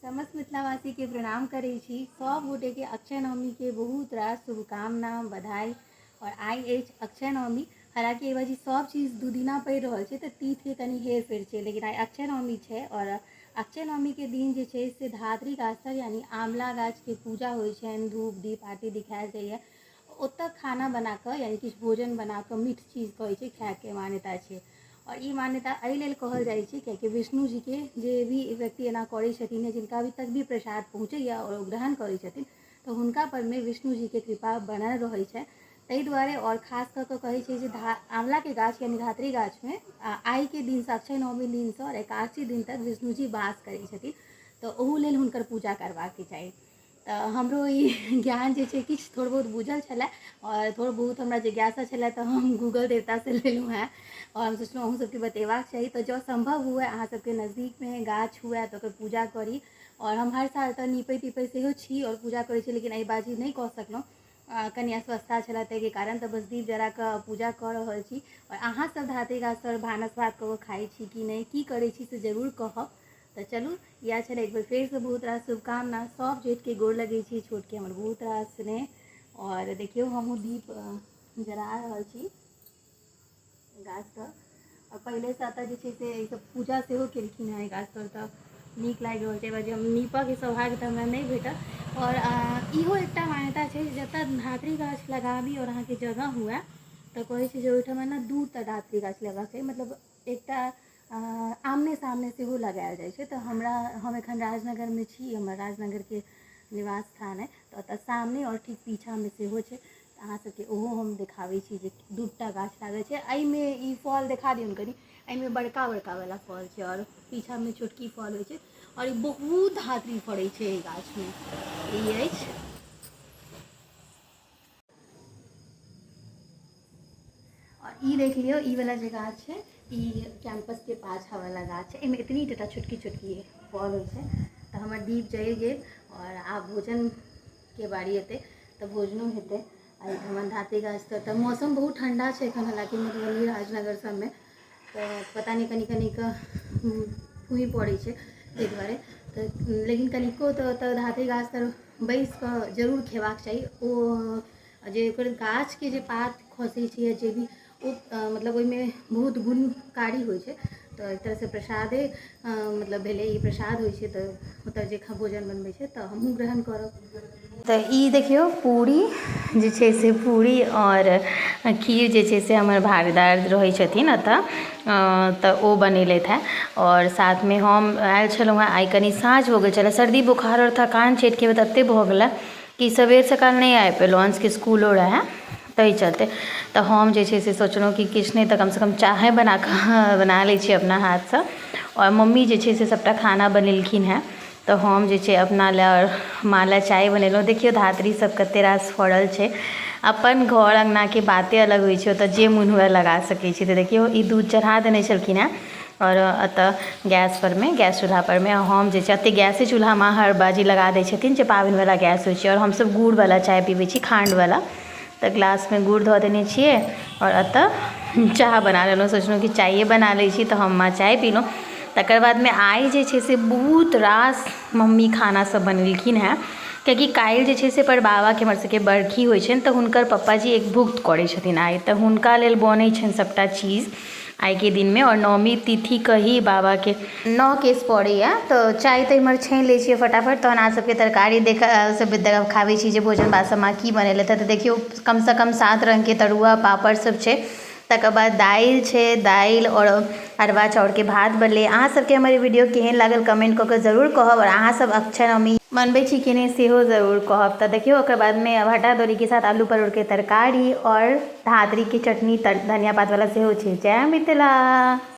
समस्त मिथिलावासीके प्रणाम करै छी। सब गोटेके अक्षय नवमीके बहुत रास शुभकामना, बधाई। आओर आइ अछि अक्षय नवमी। हालाँकि एहि बाजी सब चीज दू दिना पड़ि रहल छै तऽ तिथिके कनि हेरफेर छै, लेकिन आइ अक्षय नवमी छै। आओर अक्षय नवमीके दिन जे छै से धात्री गाछ तर यानी आँवला गाछके पूजा होइ छनि, धूप दीप आरती दिखायल जाइए। ओतऽ खाना बनाकऽ यानी किछु भोजन बनाकऽ मीठ चीज कहै छै खायके मान्यता छै। आओर ई मान्यता एहि लेल कहल जाइ छै कियाकि विष्णु जीके जे भी व्यक्ति एना करै छथिन या जिनका अभी तक भी प्रसाद पहुँचैए आओर ओ ग्रहण करै छथिन तऽ हुनका परमे विष्णु जीके कृपा बनल रहै छै, ताहि दुआरे। आओर खास कऽ कऽ कहै छै जे आँवलाके गाछ यानी धात्री गाछमे आइके दिनसँ, अक्षय नवमी दिनसँ आओर एकादशी दिन तक विष्णु जी वास करै छथिन, तऽ ओहू लेल हुनकर पूजा करबाके चाही। तऽ हमरो ई ज्ञान जे छै किछु थोड़ बहुत बुझल छलै आओर थोड़ बहुत हमरा जिज्ञासा छलै, तऽ हम गूगल देवतासँ लेलहुँ हेँ आओर हम सोचलहुँ अहूँ सबके बतेबाक चाही। तऽ जँ सम्भव हुए, अहाँ सबके नजदीकमे गाछ हुए तऽ ओकर पूजा करी। आओर हम हर साल तऽ नीपै तीपै सेहो छी आओर पूजा करै छी, लेकिन एहि बाजी नहि कऽ सकलहुँ, कनि अस्वस्थता छलै ताहिके कारण। तऽ बस दीप जरा कऽ पूजा कऽ रहल छी। आओर अहाँ सब धात्री गाछ तर भानस भात कऽ कऽ खाइ छी कि नहि, की करै छी से जरूर कहब। तऽ चलू, इएह छलै। एक बेर फेरसँ बहुत रास शुभकामना। सब जेठके गोर लगै छी, छोटके हमर बहुत रास स्नेह। आओर देखियौ, हमहूँ दीप जरा रहल छी गाछ तर। आओर पहिलेसँ एतऽ जे छै से ईसब पूजा सेहो केलखिन हेँ एहि गाछ तर, तऽ नीक लागि रहल छै। जे हम नीपऽके सौभाग्य तऽ हमरा नहि भेटल। आओर इहो एकटा मान्यता छै जे जतऽ धात्री गाछ लगाबी आओर अहाँके जगह हुए तऽ कहै छै जे ओहिठमा ने दू टा धात्री गाछ लगेबाक चाही, मतलब एकटा आमने सामने सेहो लगायल जाइ छै। तऽ हम एखन राजनगरमे छी, हमर राजनगरके निवास स्थान अइ, तऽ ओतऽ सामने आओर ठीक पीछामे सेहो छै। तऽ अहाँ सबके ओहो हम देखाबै छी जे दूटा गाछ लागल छै एहिमे। ई फल देखा दियौन कनि। एहिमे बड़का बड़का वाला फल छै आओर पीछामे छोटकी फल होइ छै। आओर ई बहुत धात्री फड़ै छै एहि गाछमे। ई अछि। आओर ई देख लियौ, ई वाला जे गाछ छै ई कैंपसके पाछा वाला गाछ छै। एहिमे एतनी टटा छोटकी छोटकी फल होइ छै। तऽ हमर दीप जरि गेल आओर आब भोजनके बारी एतै, तऽ भोजनो हेतै एहिठमन धात्री गाछ। तऽ मौसम बहुत ठण्डा छै एखन, हालाँकि मधुबनी राजनगर सबमे तऽ पता नहि कनि कनिके फूही पड़ै छै ताहि दुआरे तऽ, लेकिन कनिको तऽ ओतऽ धात्री गाछ तर बैसि कऽ जरूर खेबाक चाही। ओ जे ओकर गाछके जे पात खसै छै या जे भी ओ मतलब ओहिमे बहुत गुणकारी होइ छै। तऽ एक तरहसँ प्रसादे मतलब भेलै, ई प्रसाद होइ छै। तऽ ओतऽ जे भोजन बनबै छै तऽ हमहूँ ग्रहण करब। तऽ ई देखियौ, पूरी जे छै से पूरी आओर खीर जे छै से हमर भागीदार रहै छथिन एतऽ, तऽ ओ बनेलथि हेँ। आओर साथमे हम आयल छलहुँ हेँ। आइ कनि साँझ हो गेल छलै, सर्दी बोखार आओर थकान छठिके बाद एतेक भऽ गेलै कि सबेर सकाल नहि आबि पेलहुँ। अंशके इसकुलो रहए ताहि चलते। तऽ हम जे छै से सोचलहुँ कि किछु नहि तऽ कमसँ कम चाहे बना कऽ बना लै छी अपना हाथसँ। आओर मम्मी जे छै से सभटा खाना बनेलखिन हेँ, तऽ हम जे छै अपना लए आओर माँ लए चाय बनेलहुँ। देखियौ, धात्री सब कते रास फड़ल छै। अपन घर अङ्गनाके बाते अलग होइ छै, ओतऽ जे मोन हुए लगा सकै छी। तऽ देखियौ, ई दूध चढ़ा देने छलखिन हेँ आओर एतऽ गैस परमे, गैस चूल्हा परमे हम जे छै, एतेक गैसे चूल्हा माँ हर बाजी लगा दै छथिन जे पाबनिवला गैस होइ छै। आओर हमसब गुड़वला चाय पीबै छी, खाण्डवला। तऽ गिलासमे गुड़ धऽ देने छियै आओर एतऽ चाह बना लेलहुँ। सोचलहुँ कि चाये बना लै छी, तऽ हम माँ चाय पीलहुँ। तकर बादमे आइ जे छै से बहुत रास मम्मी खाना सब बनेलखिन हेँ, कियाकि काल्हि जे छै से पर बाबाके हमर सबके बरखी होइ छनि, तऽ हुनकर पप्पाजी एक भुक्त करै छथिन आइ, तऽ हुनका लेल बनै छनि सभटा चीज आइके दिनमे। आओर नवमी तिथिके ही बाबाके नओ केस पड़ैए। तऽ चाय तऽ इम्हर छानि लै छियै फटाफट, तहन अहाँ सबके तरकारी देख सब देखाबै छी जे भोजन भात सबमे की बनेलथि। तऽ देखियौ, कमसँ कम 7 रङ्गके तरुआ पापड़ सब छै, तकर बाद दालि छै, दालि आओर अरबा चाउरके भात बनलै। अहाँ सबके हमर ई वीडियो केहन लागल कमेंट कऽ कऽ जरूर कहब, आओर अहाँ सब अक्षय नवमी मनबै छी कि नहि सेहो जरूर कहब। तऽ देखियौ, ओकर बादमे भाटा अदौरीके साथ आलू परोरके तरकारी आओर धातरीके चटनी, धनिया पातवला सेहो छै। जय मिथिला।